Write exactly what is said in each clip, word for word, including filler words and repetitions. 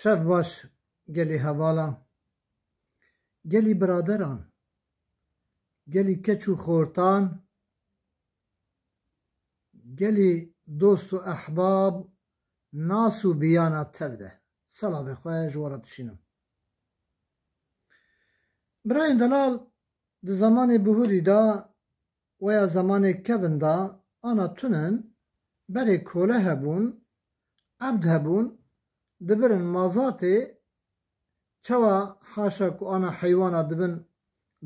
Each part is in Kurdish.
Şev baş gelî hevalan, gelî biraderan, gelî keç û xortan, gelî dost û ehbab, nas û biyana tev de. Selamê xwe ji we re dişînim. Birayên delal, di zemanê bihurî de weya zemanê kevin de ana tunin, berê kole hebûn, ebd hebûn, dibirin mazatê, çawa haşa ku ana heywana dibin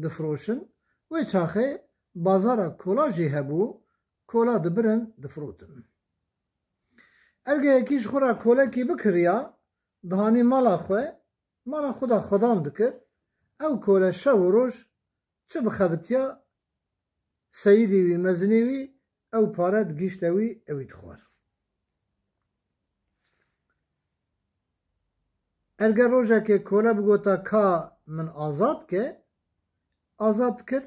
difiroşin, wê çaxê bazara kola jî hebû, kola dibirin difirotin. Ergeyekî ji xwe re kolekî bikiriya, dihanî mala xwe, mala xwe de xwedan dikir, ew kole şev û roj çi bixebitiya seyidî wî, mezinî wî, ew pare digihîşte wî, ew î dixwar. Erge rojekê kole bigota ka min azad ke, azad kir,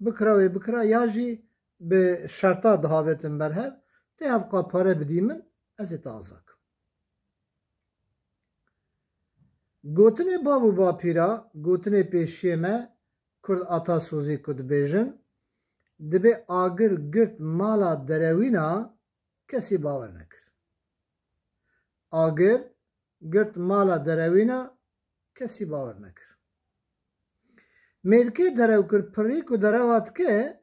bikira wê bikira, ya jî bi şerta dihavêtin ber hev, tê hevqa pare bidî min, ez ê te azad kim. Gotinê bav û bapîra, gotinê pêşiyê me, Kurd Atasozî ku dibêjin, dibê agir girt mala derewîna, kesî bawer nekir. Agir girt mala derewîna, kesî bawer nekir. Mêrkê derew kir pirî ku derewa dike,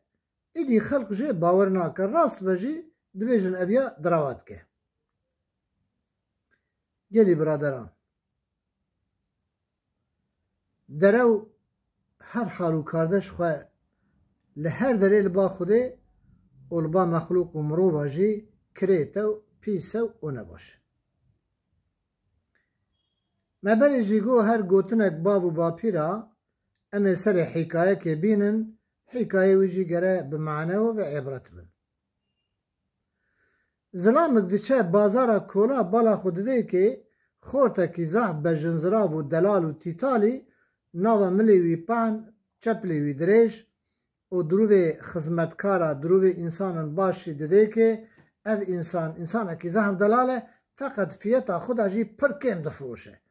îdî xelq jê bawer nake. Rast be jî dibêjin ev ya derewa dike. Gelî biraderan, derew her hal û kardeş xwe li her derê li ba Xwedê û li ba mexlûq û mirova jî kirêt e û pîs e û nebaş e. Me berê jî got, her gotinek bav û bapîra em ê serê hîkayekê bînin, hîkayê wî jî gere bi mane û bi îbret bin. Zilamik diçe bazara kola, bala xwe didê kê, xortekî zehf bejinzirav û delal û tîtalî, nava milê wî pehn, çeplê wî dirêj û dirûvê xizmetkara, dirûvê însanan baş jî didê kê, ev însan, însanekî zehf delal e, feqet fiyeta xwe de jî pir kêm difiroşe.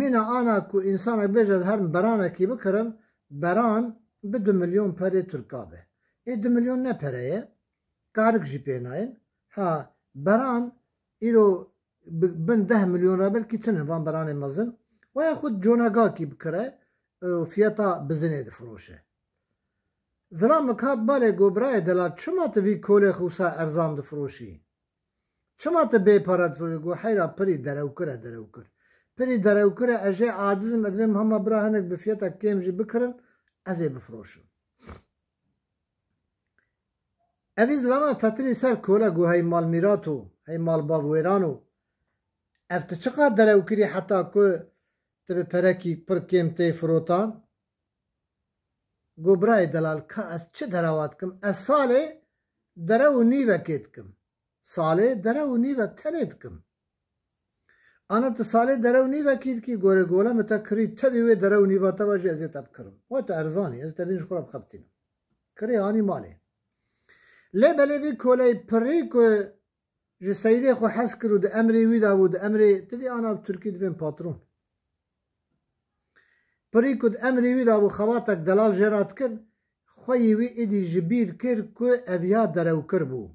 Mîna ana ku însanek bêje, ez herim beranekî bikirim, beran bi du milyon perê Tirka be. Ê du milyon ne pere ye, karik jî pê nayên. Ha, beran îro bi-, bin deh milyon re belkî tune van beranê mezin. Weya xwe conegakî bikire, e, fiyata bizinê difiroşe. Zilamik hat balê got, birayê delal, çima tu vî kolê xwe wisa erzan difiroşî? Çima tu bê pare difiroşî? Got, heyra pirî derewkir e, derewkir. Pirî derewkir e, ez jê aciz im, ez divêm hema bira hinek bi fiyata kêm jî bikirin, ez ê bifiroşim. Evî zilama fetilî ser kole, got, hey mal mîrat o, hey mal bav wêran o. Ev tu çiqas derewkirî heta ku tu bi perekî pir kêm tê firotan? Got, birayê delal, ka ez çi derewa dikim? Ez salê derew û nîvekê dikim. Salê derew û nîvek tenê dikim. Ana tu salê derew û nîvekî dikî, gorê gole min te kirî, tevî wê derew û nîva te ve jî ez ê te bikirim. Wê tu erzanî, ez tevîn ji xwe re bixebitînim. Kirê anî malê. Lê belê vî koleyê pirî ku ji seyidê xwe hez kir û di emrê wî de bû, di emrê, tu dî ana bi tirkî divên patron. Pirî ku di emrê wî de bû, xebatek delal jê re dikir, xweyî wî êdî ji bîr kir ku ev ya derewkir bû.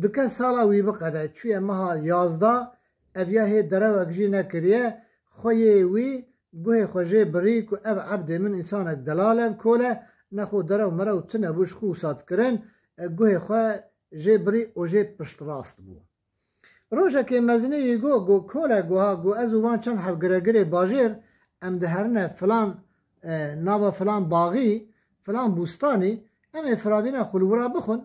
Dike sala wî biqede, çûye meha yazdeh, ev ya hê derewek jî nekiriye, xweyê wî guhê xwe jê birî ku ev ebdê min însanek delal e, kol e, nexwe derew merew tune bû ji xwe wisa dikirin, e, guhê xwe jê birî û jê piştrast bû. Rojekê mezinê wî got, got, kole, got, ha, got, ez û van çend hevgiregirê bajêr, em diherine filan, e, nava filan baxî, filan bûstanî, em ê firavîna xwe li wira bixwin,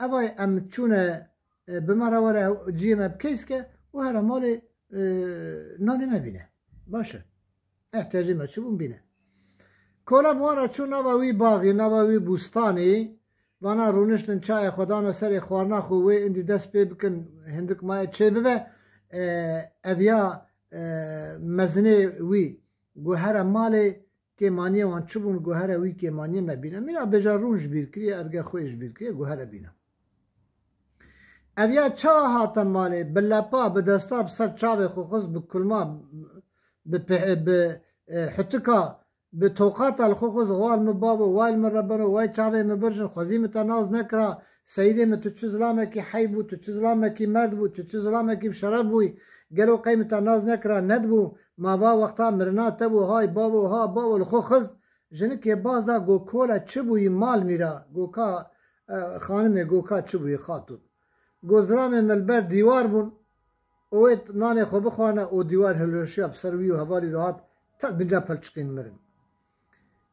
evayê em çûne, e, bi me re were ciyê me bi keys ke û here malê, e, nanê me bîne. Baş e. Ehtiyacê me çi bûn bîne. Kola bi wan re çû nava wî baxî, nava wî bûstanî, vana rûniştin çayê xwe dana serê xwarina xwe, wê indî dest pê bikin, hindik maye çê bibe. E, ev ya, e, mezinê wî got, here malê kêmaniyê wan çi bûn, got, here wî kêmaniyê me bîne. Mîna bêje rûn ji bîr kiriye, erge xwe ji bîr kiriye, got, here bîne. Ev ya çawa hate malê? Bi lepa, bi desta, bi ser çavê xwe xist, bi kulma, bi, pe- bi e, hutika, bi toqata li xwe xwest, "Wal min babo, wal min rebeno, way çavê min birjin, xwezî min te nas nekira, seyidê min tu çi zilamekî hey bû, tu çi zilamekî merd bû, tu çi zilamekî bi şeref bûyî, gelo qey min te nas nekira, nedibû, ma va wexta mirina te bû, hay babo, ha babo", li xwe xist, jinikê baz da, got, "Kole çi bûyî mal mîra?" Got, "Ka, e, xanimê", got, "Ka çi bûyî xatûn?" Got, "Zilamê me li ber dîwar bûn, û wê nanê xwe bixwane û dîwar hilweşiya bi ser wî û hevalî dihat, te bînda pelçiqîn mirin."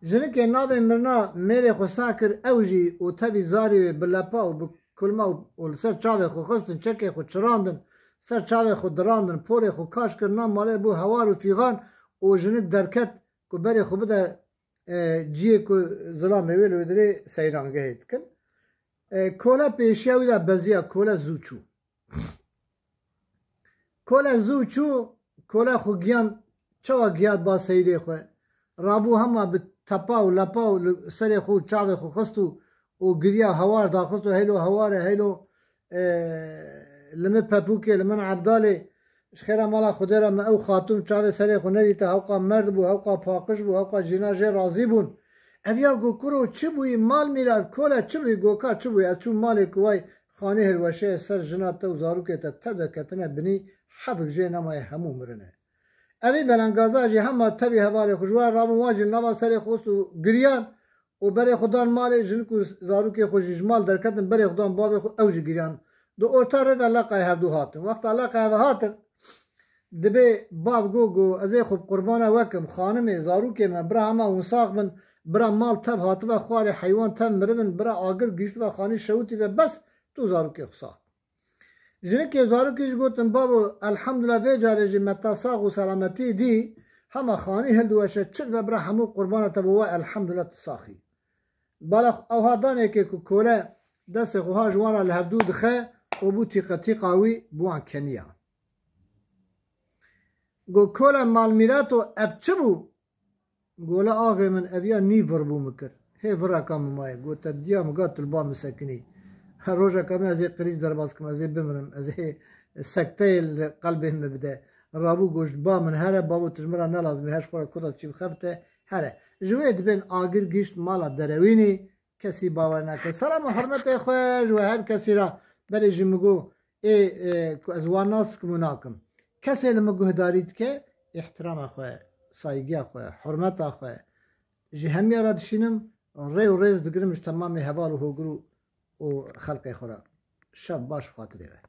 Jinikê navê mirina mêrê xwe sa kir, ew jî û tevî zarê wê bi lepa û bi kulma û, û li ser çavê xwe xistin, çekê xwe çirandin, ser çavê xwe dirandin, porê xwe kaş kir, na malê bû hewar û fîxan û jinik derket ku berê xwe bide, e, ciyê ku zilamê wê li wê dirê seyrangehê dikin. E, kole pêşiya wî de beziya, kole zû çû. Kole zû çû, kole xwe giyan, çawa giya ba seyidê xwe. Rabû hema bi tepa û lepa û li serê xwe û çavê xwe xist û, û giriya, hewar daxist û heylo hewar e, heylo, e, li min pepûkê, li min ebdalê, ji xêra mala Xwedê re min ew xatûn çavê serê xwe nedîte, hewqa merd bû, hewqa paqij bû, hewqa jîna jê razî bûn. Ev ya got, "Kuro çi bûyî, mal mîrat, kole çi bûyî?" Got, "Ka çi bûyî, ez çûm malê ku way xanî hilweşeye ser jina te û zarokê te, tev de ketine binî, hebik jê nemaye, hemû mirine." Evî belengaza jî hema tevî hevalê xwe ji we rabûn, wan jî li nava serê xwe xist û giriyan û berê xwe dan malê, jinik û zarokê xwe jî ji mal derketin, berê xwe dan bavê xwe, ew jî giriyan. Di orta rê de leqayê hevdû hatin. Wexta leqayê ve hatin, dibê bav got, got, "Ez ê xwe bi qurbana we kim, xanimê, zarokê me, bira hema hûn sax bin, bira mal tev hatibe xwarê, heywan tev mirivin, bira agir gihîştibe xanî şewitîbe, bes tu zarokê xwe sax." Jinikê û zarokê jî gotin, "Bavo, elhamdulillah, vê carê jî me te sax û selametî dî, hema xanî hildiweşe, çi dibe bira hemû qurbana te bo we, elhamdulillah tu sax î." Bala ewha danekê ku kole destê xwe ha ji wan re li hevdû dixe û bû tîqetîqa wî bi wan keniya. Got, "Kole malmîrato, ev çi bû?" Gole axê min, ev ya nî vir bû min kir. Hê vireka min maye. Got, "Te diya min got, tu li ba min sekinî. Her rojeka din ez ê qirîz derbas kim, ez ê bimirim, ez ê sekteyê li qelbê min bide." Rabû goşt, "Ba min here, bavo tu ji min re ne lazim e, her ji xwe re kota çî bixebite, here." Ji wê dibên agir gihîşt mala derewînî, kesî bawer nake. Selam û hurmetê xwe ji we her kesî re, berê jî min got, ê, e, ku ez wan nas dikim û nakim. Kesê li min guhdarî dike, îhtirama xwe, saygîya xwe, hurmeta xwe ji hemiya re dişînim, rê û rêz digirim ji temamê heval û hogir û, û xelkê xwe re. Şev baş bi xatirê we.